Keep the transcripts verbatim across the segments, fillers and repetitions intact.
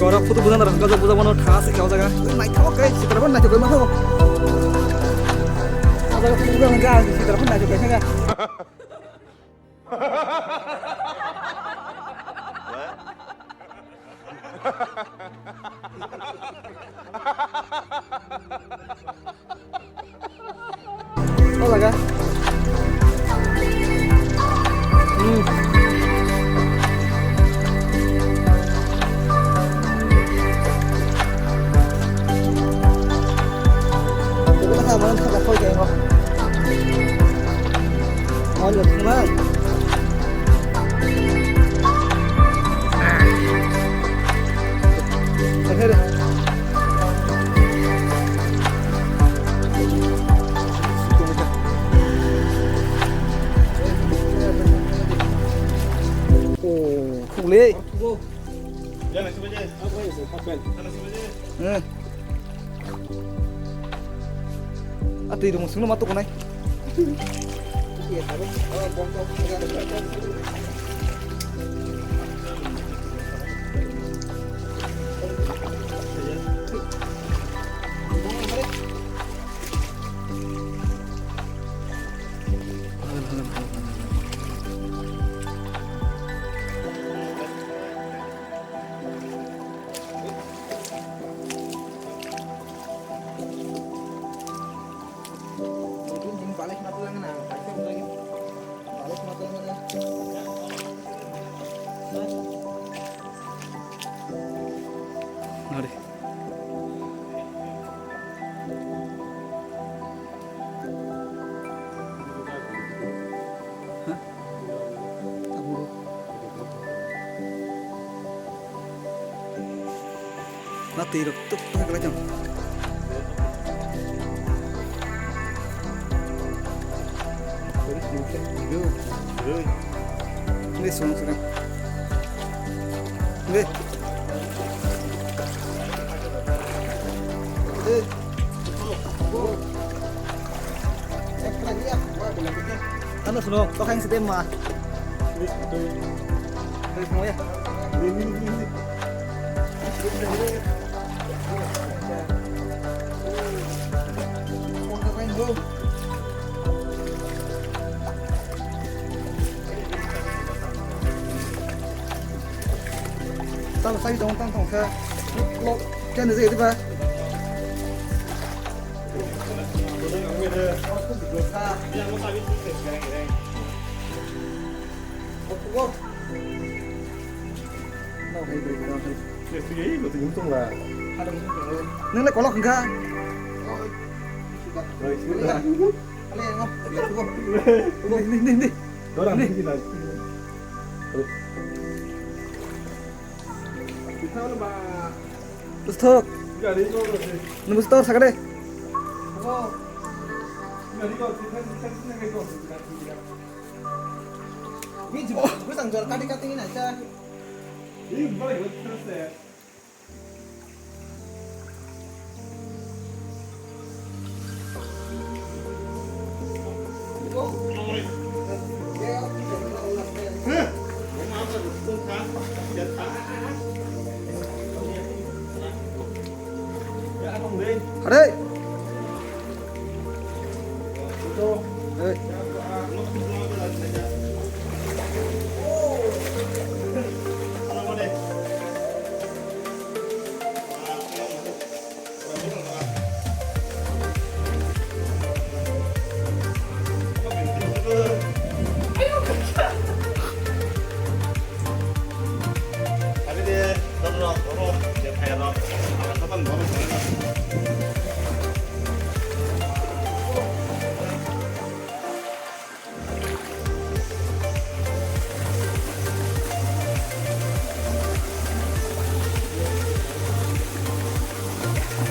Kora photo bujan rang kaja buja mano tha se kau jaga. Nai thok kai sitra ban nai thok kai ma thok. Jaga photo bujan rang ka sitra ban nai thok kai. O jaga. Hmm. Tebol ha mano thaka khoi khe mo. Ano thuma. Akhir. Oh, khule. Eh. Ah, twi rung sungno ma tukunai. Nari. Hah? Tabuk. Na twi rok tuk tuk khlai tong. Ni sung sung. Ni. Ano suno, to kain sedem ma. Terus mo ya. Tamo sai tong tang tong kha. Lo, kya ne je ba? Nang le kolok hingkha. Ni, ni, ni, ni. Bwswk. Nwng bwswk tor sakha de. Hare.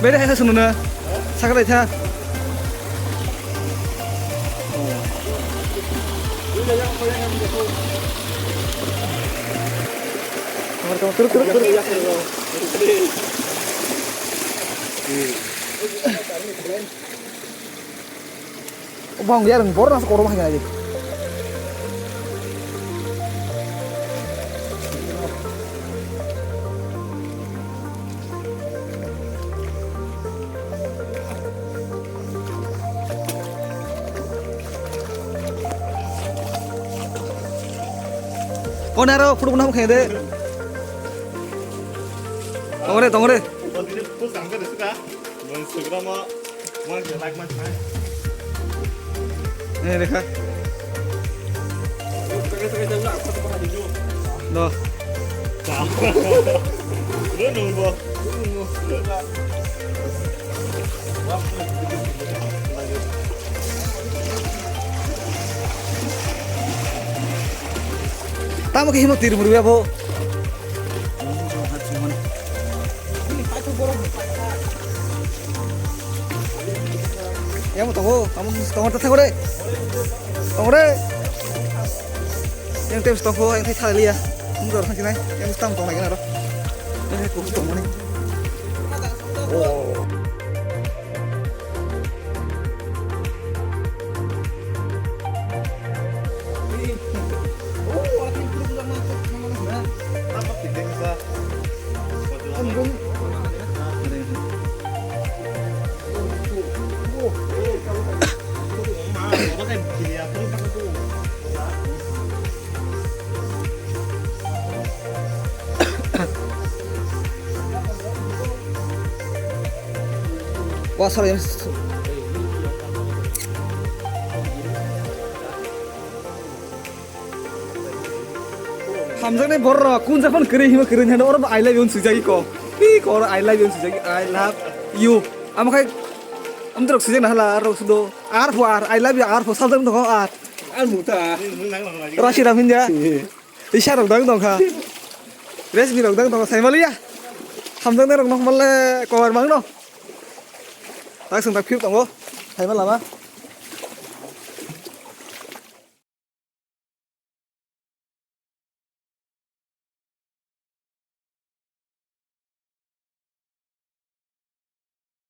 Bede hai sunu na. Sakrai tha. Turuk, turuk, turuk. Bang ya rang bor nasa korom hai ngai. Kona ro photo nam khe de. Tongre tongre. Eh, Rekha. No. Tamo khe himo tir murwi abo. Yang tongo, kamu tongo ta thangore. Tongore. Yang tem stop ho, yang thai thaliya. Mung dor thang chinai, yang tam tong lagi naro. Yang hai kuku tong mani. Oh. Wasal yang hamjaknai borok rok kunja phano kwrwi hima kwrwi hino oro I love you swijagwi ko. Pi ko oro I love you swijagwi, I love you. Amo khai amtwrok swijak na hala aro sudo. Ar pho ar I love you ar pho saljak tong ar. Ar muta. Rasi ram hinja. Isa rok dang tong kha. Resmi rok dang tong kha saimaliya. Hamjaknai rok nok malle kobar mangno. Tak sung tak phir tongo. Saima lama.